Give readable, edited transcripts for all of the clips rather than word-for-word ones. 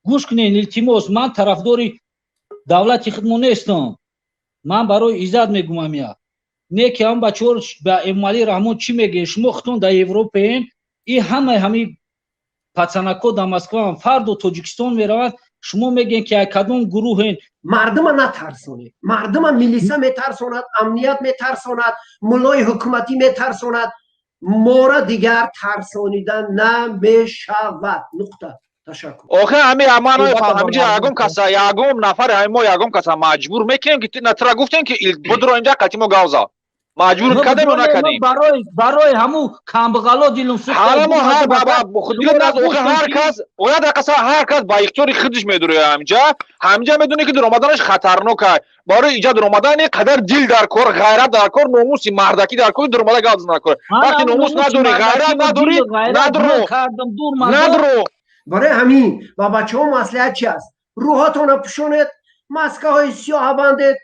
Гӯш кунед, илтимос, ман тарафдори давлати худмо нестам, ман барои иззат мегумам. Я не ки ҳам бачаҳо ба Эмомалӣ Раҳмон чӣ мегӯед? Шумо худтон дар Европаен, и ҳамаи ҳами пацанако дар Москваам, фардо Тоҷикистон мераванд. Шумо мегӯед, ки кадом гурӯҳен? Мардума натарсонед. Мардума милиса метарсонад, амният метарсонад, муллои ҳукуматӣ метарсонад. Мора дигар тарсонида намешавад, нуқта. Ташаккур. Охе, ҳами ман ҳамиҷа ягон каса, ягон нафаре, ҳами мо ягон каса маҷбур мекунем, ки натра гуфтем, ки будро инҷа қати мо гавза? Маҷбур кардем ё накардем? Барои ҳаму камбағало дилум. Ҳар кас ояд, қаса, ҳар кас ба ихтиёри худаш медурояд. Ҳамиҷа медоне, ки дуромаданаш хатарнок ай. Барои иҷа дуромадан қадар дил дар кор, ғайрат дар кор, номуси мардакӣ дар кор, дуромада гап зана кор. Вақте номус надорӣ, ғайрат надорӣ, надро, надро. Барои ҳамин ба бачаҳо маслиҳат чи аст? Рӯҳатонро пӯшонед, маскаҳои сиёҳа бандед,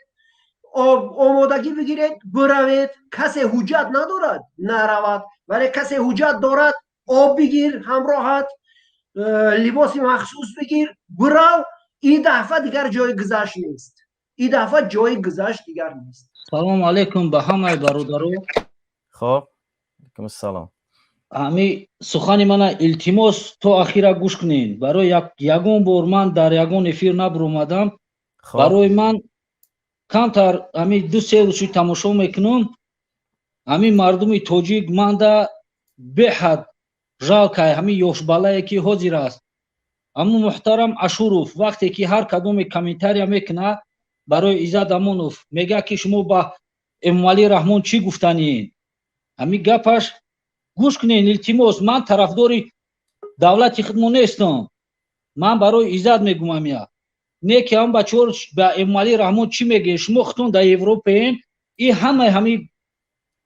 омодагӣ бигиред, биравед. Касе ҳуҷҷат надорад, наравад, вале касе ҳуҷҷат дорад, об бигир ҳамроҳат, либоси махсус бигир, бирав. Ин дафъа дигар ҷои гузашт нест, ин дафъа ҷои гузашт дигар нест. Салому алайкум ба ҳамаи бародаро. Хоб, алайкум. Ҳами сухани мана, илтимос, то ахира гӯш кунед. Барои ягон бор ман дар ягон эфир набуромадам. Барои ман камтар ҳами 2-3 рӯз шуд, тамошо мекунам ҳамин мардуми тоҷик. Манда беҳад жалко й ҳамин ёшбалае, ки ҳозир аст. Ҳамун муҳтарам Ашуров, вақте ки ҳар кадоме комментария мекунад барои Иззат Амонов, мегӯяд, ки шумо ба Эмомалӣ Раҳмон чӣ гуфтаниед? Ҳамин гапаш гӯш кунед, илтимос, ман тарафдори давлати худмо нестам, ман барои иззат мегумам. Я не ки ҳам бачаҳо ба Эмомалӣ Раҳмон чӣ мегӯед? Шумо худтон дар Европаен, и ҳамаи ҳами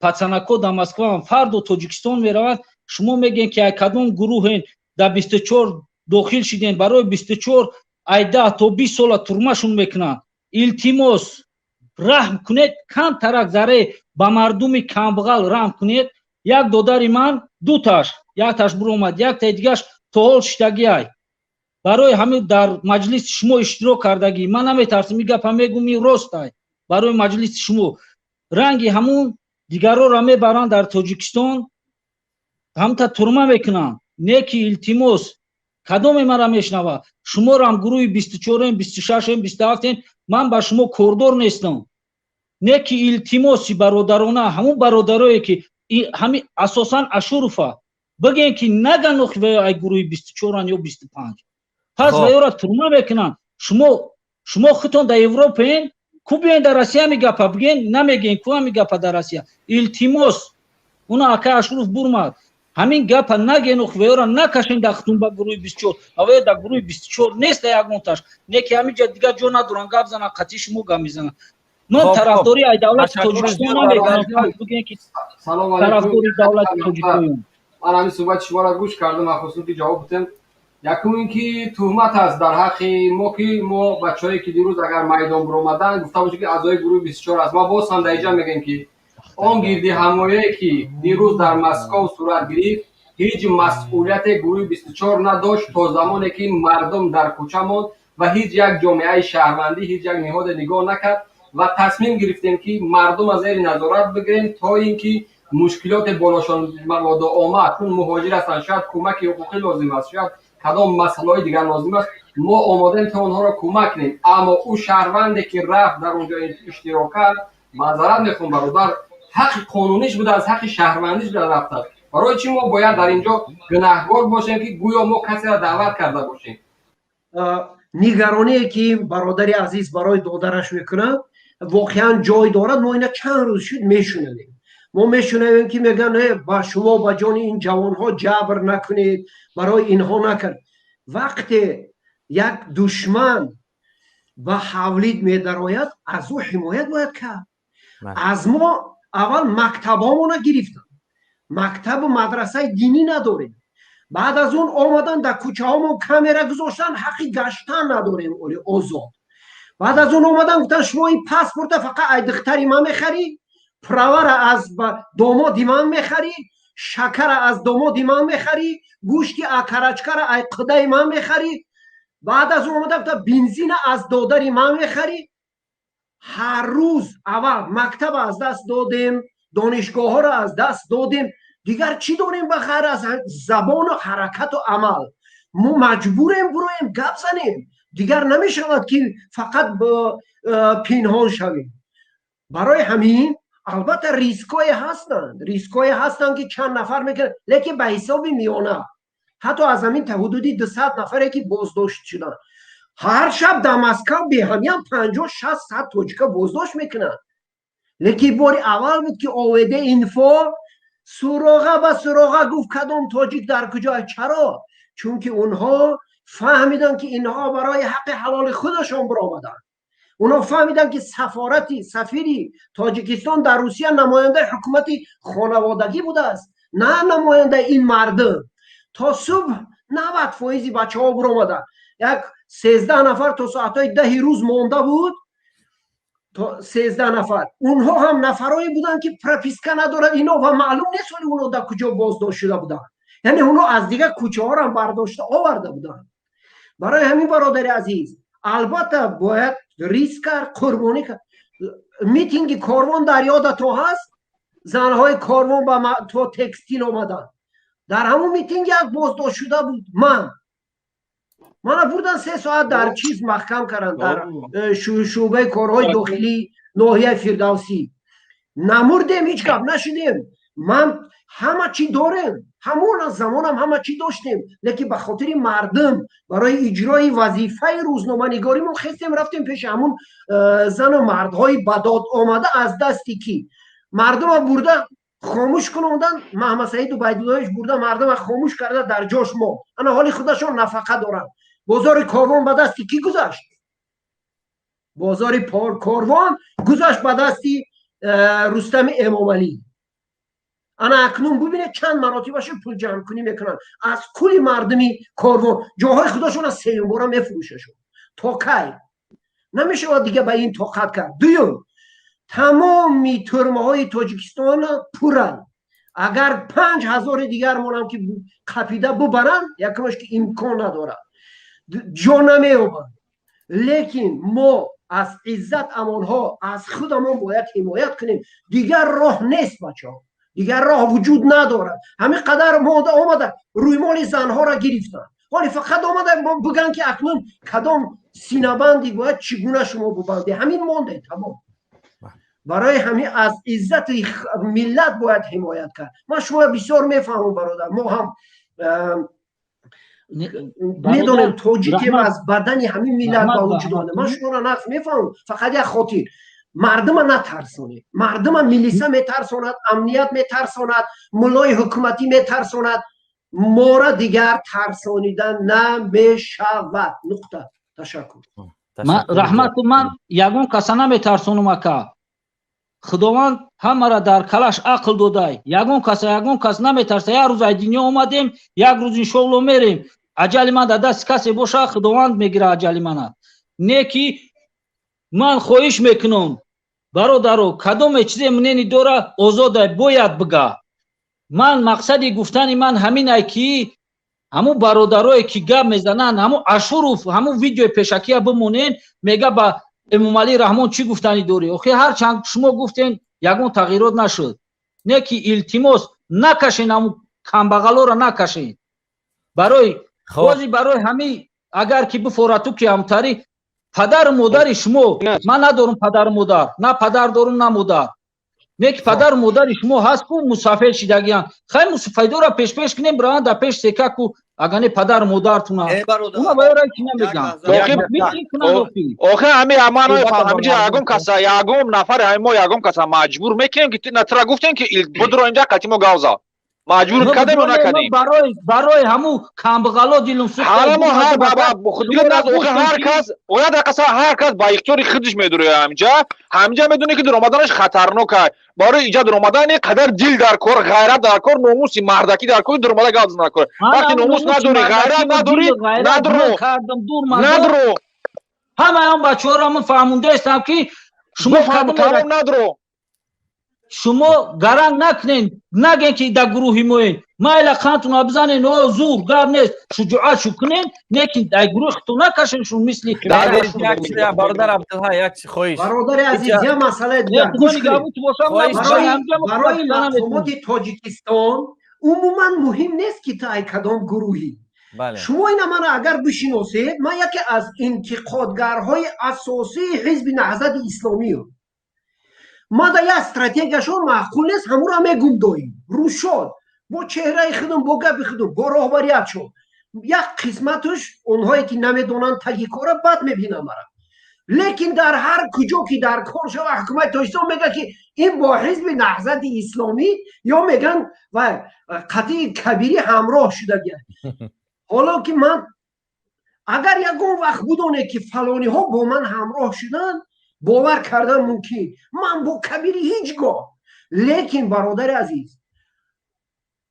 пацанако дар Москваам, фардо Тоҷикистон мераванд. Шумо мегӯед, ки кадом гурӯҳен, дар 24 дохил шидем? Барои 24 ай 10 то 20 сола турмашон мекунанд. Илтимос, раҳм кунед, камтарак заре ба мардуми камбағал раҳм кунед. Як додари ман, дуташ, якташ буромад, яктаи дигаш то ҳол шиштагиай. Барои ҳамин дар маҷлиси шумо иштирок кардагӣ, ман наметарсам, ин гапа мегум, ин ростай. Барои маҷлиси шумо ранги ҳамун дигарора мебаранд, дар Тоҷикистон ҳамта турма мекунанд. Не ки, илтимос, кадоме мара мешунава, шуморам гурӯҳи 24-ем, 26-ем, 27-ем, ман ба шумо кордор нестам. Не ки, илтимоси бародарона, ҳамун бародарое, ки ҳами асосан Ашурова бигӯем, ки наган, охи ай гурӯҳи 24-ан ё 25, пас ваёра турма мекунанд. Шумо худтон дар Европаен, ку биёен дар Россия ҳами гапа бигӯен, намегӯен ку ҳами гапа дар Россия. Илтимос, уна акай Ашуров бурмад, ҳамин гапа нагӯен, охи ваёра накашен дар хутун ба гурӯҳи 24. Аваё дар гурӯҳи 24 нест ягонташ. Не ки ҳамин ҷа дигар ҷо надоран гап занан, қатъи шумо гап мезананд. Ман тарафдори ай давлати Тоҷикистон намекунам, бигӯем, ки тарафдори давлати тоҷикоем. Ман ҳамин суҳбати шуморо гӯш кардам, махсусан ки ҷавоб будем. Якум ин ки туҳмат аст дар ҳаққи мо, ки мо бачаҳое, ки дирӯз агар майдон биромаданд, гуфта бошем, ки аъзои гурӯҳи 24 аст. Ма боз ҳам дар инҷа мегӯем, ки он гирди ҳамояе, ки дирӯз дар Москов сурат гирифт, ҳеҷ масъулияте гурӯҳи 24 надошт. То замоне ки мардум дар кӯча монд ва ҳеҷ як ҷомеаи шаҳрвандӣ, ҳеҷ як ниҳоде нигоҳ накард ва тасмим гирифтем, ки мардум аз зери назорат бигирем, то ин ки мушкилоте болошон мабодо омад, чун муҳоҷир ҳастанд, шояд кӯмаки ҳуқуқӣ лозим аст, шояд кадом масъалаҳои дигар лозим аст, мо омодаем, то онҳоро кӯмак кунем. Аммо ӯ шаҳрванде, ки рафт, дар он ҷо иштирок кард, маъзарат мехоҳам, бародар, ҳаққи қонуниш буда, аз ҳаққи шаҳрвандиш буда рафтааст. Барои чӣ мо бояд дар ин ҷо гунаҳгор бошем, ки гӯё мо касеро даъват карда бошем? Нигароние, ки бародари азиз барои додараш мекунад, воқеан ҷой дорад. Мо ина чанд рӯз шуд мешунавем, мо мешунавем, ки мегӯянд: «Ба шумо, ба ҷони ин ҷавонҳо ҷабр накунед, барои инҳо накард». Вақте як душман ба ҳавлид медарояд, аз ӯ ҳимоят бояд кард. Аз мо аввал мактабҳомона гирифтанд, мактабу мадрасаи динӣ надорем. Баъд аз он омадан, дар кӯчаҳомон камера гузоштан, ҳаққи гаштан надорем оли озод. Баъд аз он омадан, гуфтан: «Шумо ин паспорта фақат ай духтари ман мехарӣ, правара аз домоди ман мехарӣ, шакара аз домоди ман мехарӣ, гӯшти окорочкара ай қудаи ман мехарӣ». Баъд аз он омада гуфта, бензина аз додари ман мехарӣ. Ҳар рӯз аввал мактаба аз даст додем, донишгоҳҳоро аз даст додем, дигар чӣ дорем ба ғайр аз забону ҳаракату амал? Мо маҷбурем бироем, гап занем. Дигар намешавад, ки фақат пинҳон шавем. Барои ҳамин, албатта, риское ҳастанд, риское ҳастанд, ки чанд нафар мекунанд, лекин ба ҳисоби миёна ҳатто аз ҳамин ҳудуди 200 нафаре, ки боздошт шуданд, ҳар шаб дар Москав беҳамиям 50, 60, 100 тоҷика боздошт мекунанд. Лекин бори аввал буд, ки ОВД Инфо суроға ба суроға гуфт, кадом тоҷик дар куҷо. Чаро? Чунки онҳо фаҳмиданд, ки инҳо барои ҳаққи ҳалоли худашон биромаданд. Онҳо фаҳмиданд, ки сафорати сафири Тоҷикистон дар Русия намояндаи ҳукумати хонаводагӣ будааст, на намояндаи ин мардум. То субҳ 90 фоизи бачаҳо биромаданд. Як 13 нафар то соатҳои 10-и рӯз монда буд, то 13 нафар. Онҳо ҳам нафарое буданд, ки прописка надорад ино ва маълум нест, ҳоли онҳо дар куҷо боздошт шуда буданд. Яъне онҳо аз дигар кӯчаҳоро бардошта оварда буданд. Барои ҳамин, бародари азиз, албатта, бояд риск кард, қурбонӣ кард. Митинги Корвон дар ёдато ҳаст? Занҳои Корвон ба то Текстил омаданд. Дар ҳамон митинг як боздошт шуда буд. Мана бурдан, 3 соат дар чиз маҳкам карданд, дар шӯъбаи корҳои дохилии ноҳияи Фирдавсӣ. Намурдем, ҳеҷ гап нашудем. Ман ҳама чӣ дорем, ҳамон замонам ҳама чӣ доштем, лекин ба хотири мардум, барои иҷрои вазифаи рӯзноманигорӣ мо хестем, рафтем пеши ҳамун зану мардҳои бадод омада, аз дасти ки мардума бурда хомӯш кунондан. Маҳмадсаид Убайдуллоевич бурда мардума хомӯш карда, дар ҷош мо ана ҳоли худашон нафақа доранд. Бозори Корвон ба дасти кӣ гузашт? Бозори Корвон гузашт ба дасти Рустами Эмомалӣ. Ана акнун бубинед, чанд маротибашу пул ҷамъкунӣ мекунанд аз кули мардуми Корвон, ҷоҳои худошона сеюмбора мефурӯшашон. То кай? Намешавад дига ба ин тоқат кард. Дуюм, тамоми тюрьмаҳои Тоҷикистон пуранд. Агар 5000-и дигар монам, ки қапида бубаранд, якумаш, ки имкон надорад, ҷо намеёбанд. Лекин мо аз иззат амонҳо, аз худамон бояд ҳимоят кунем. Дигар роҳ нест, бачаҳо, дигар роҳ вуҷуд надорад. Ҳамин қадар мода омада, рӯймоли занҳоро гирифтанд. Ҳоли фақат омада бигӯянд, ки акнун кадом синабанди бояд, чӣ гуна шумо бубанде, ҳамин монде, тамом. Барои ҳамин аз иззати миллат бояд ҳимоят кард. Ман шуморо бисёр мефаҳмам, бародар. Мо ҳам медонем, тоҷикем, аз бадани ҳамин миллат ба вуҷуд омада. Ман шуморо нағз мефаҳмам. Фақат як хотир: мардума натарсонед. Мардума милиса метарсонад, амният метарсонад, муллои ҳукуматӣ метарсонад. Мора дигар тарсонида намешавад. Нуқта. Ташаккур. Раҳмат. Ман ягон каса наметарсонам, ака. Худованд ҳамаро дар калаш ақл додай. Ягон каса, ягон кас наметарса. Як рӯз ай дунё омадем, як рӯз, иншоалло, мерем. Аҷали ман дар дасти касе боша, Худованд мегира аҷали мана. Не ки ман хоҳиш мекунам, бародаро, кадоме чизе мнение дора, озода, бояд бига. Ман мақсади гуфтани ман ҳаминай, ки ҳамун бародарое, ки гап мезананд, ҳамун Ашуров, ҳамун видеои пешакия бимонен, мега: ба Эмомалӣ Раҳмон чӣ гуфтанӣ дорӣ? Охи, ҳарчанд шумо гуфтен, ягон тағйирот нашуд. Не ки, илтимос, накашен, ҳамун камбағалоро накашен. Барои бози, барои ҳамин, агар ки бифорату, ки ҳамтари падару модари шумо, ман надорум падару модар, на падар дорум, на модар, не ки падару модари шумо ҳаст ку, мусафед шидагиян. Хай, мусафедора пешпеш кунем, бираванд дар пеш сека ку, агар не падару модартуна, уна вайора ки намеган. Охи, ҳами ман ҳамиҷа ягон каса, ягон нафаре, ҳами мо ягон каса маҷбур мекунем, ки тра гуфтем, ки будро инҷа қати мо гавза? Маҷбур кардем ё накардем? Барои ҳамун камбағало дилум. Ҳамо ҳар кас ояд рақаса, ҳар кас ба ихтиёри худаш медурояд ҳамиҷа. Ҳамиҷа медонӣ, ки дуромаданаш хатарнок ай. Барои иҷа дуромадан қадар дил дар кор, ғайрат дар кор, номуси мардакӣ дар кор, дуромада гап зан кор. Вақте номус надорӣ, ғайрат надорӣ, надро, надро. Ҳамаи он бачаҳоро ман фаҳмондаистам, ки шумо тамом, надро. Шумо гаранг накунен, наген, ки дар гурӯҳи моен. Майла, қантуна бизанен, о зур гап нест, шуҷоат шу кунен, лекин дар гурӯҳи худтон накашен шун мисли. Бародар Абдулҳай, як чи хоҳиш. Бародари азиз, як масъалаи дигар гӯш кунед. Барои мақомоти Тоҷикистон умуман муҳим нест, ки ту ай кадом гурӯҳӣ. Шумо ина мана агар бишиносед, ман яке аз интиқодгарҳои асосии Ҳизби Наҳзати Исломиам. Ман да як стратегияшон маъқул нест, ҳамуро мегум доим рӯшод, бо чеҳраи худум, бо гапи худум, бо роҳбариятшон. Як қисматаш онҳое, ки намедонанд таги кора, бад мебинам мара. Лекин дар ҳар куҷо ки дар кор шава, ҳукумати Тоҷикистон мега, ки ин бо Ҳизби Наҳзати Исломӣ ё меган ва қатъи Кабирӣ ҳамроҳ шудагия. Ҳоло ки ман агар ягон вақт будоне, ки фалониҳо бо ман ҳамроҳ шуданд, бовар кардан мумкин, ман бо Кабирӣ ҳеҷ гоҳ. Лекин, бародари азиз,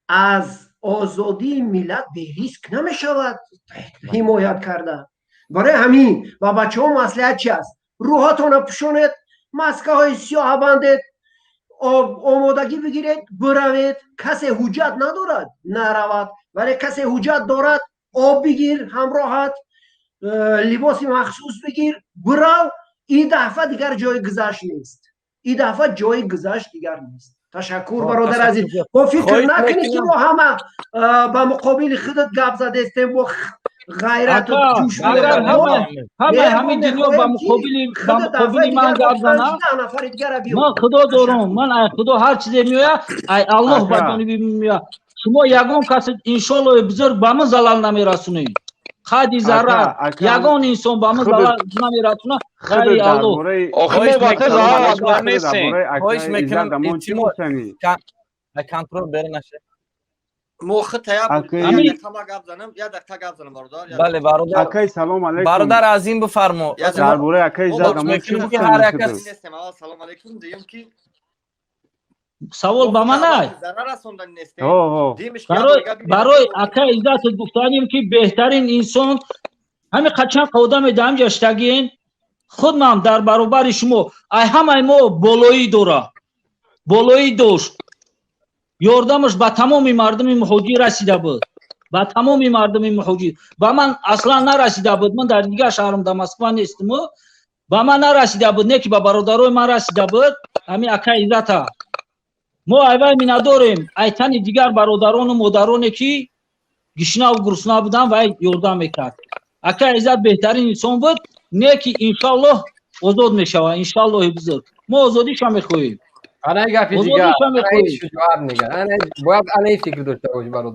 аз озодии миллат бериск намешавад ҳимоят карда. Барои ҳамин ба бачаҳо маслиҳат чи аст? Рӯҳатонро пӯшонед, маскаҳои сиёҳа бандед, омодагӣ бигиред, биравед. Касе ҳуҷҷат надорад, наравад, вале касе ҳуҷҷат дорад, об бигир ҳамроҳат, либоси махсус бигир, бирав. Ин дафъа дигар ҷои гузашт нест, ин дафъа ҷои гузашт дигар нест. Ташаккур, бародар азиз. Бо фикр накунед, ки мо ҳама ба муқобили худат гап задестем, бо ғайрату ҷӯш. Ҳама ҳамин дунё ба муқобили ман гап зана, ман Худо дорам. Ман ай Худо ҳар чизе меояд, ай Аллоҳ ба ҷониби меояд. Шумо ягон касе, иншоллоҳи бузург, ба ман залал намерасонед, қадри зарра ягон инсон ба ман залал намерасонад, ғайри Аллоҳ. Охи, мо ба ту залал нестем. Хоҳиш мекунам, илтимос, контрол бере наша. Мо хита як дақиқа гап занам, як дақиқа гап занам, бародар. Бале, бародар. Акай, салом алейкум. Бародар Азим, бифармо. Дар бораи акай Иззат амон чӣ ҳар як кас нестем. Аввал салом алейкум. Дуюм ки Савол ба ман ай? Зарар расондан нестем. Барои акай Иззат гуфтанем, ки беҳтарин инсон. Ҳами қачанд одаме дар ҳамҷа штагиен, худмам дар баробари шумо, ай ҳамаи мо болоӣ дора, болоӣ дошт. Ёрдамаш ба тамоми мардуми муҳоҷир расида буд, ба тамоми мардуми муҳоҷир. Ба ман аслан нарасида буд, ман дар дигар шаҳрам, дар Москва нестиму, ба ман нарасида буд, не ки ба бародарои ман расида буд. Ҳамин акай Иззата мо айвай миннатдорем, айтани дигар бародарону модароне, ки гишнаву гурусна буданд, вай ёрдам мекард. Акай Иззат беҳтарин инсон буд. Не ки иншоаллоҳ озод мешавад, иншоаллоҳи бузург, мо озодиша мехоҳем. Ана гапи дигар, шуҷоат мегӯяд, бояд анаи фикр дошта бошӣ, бародар.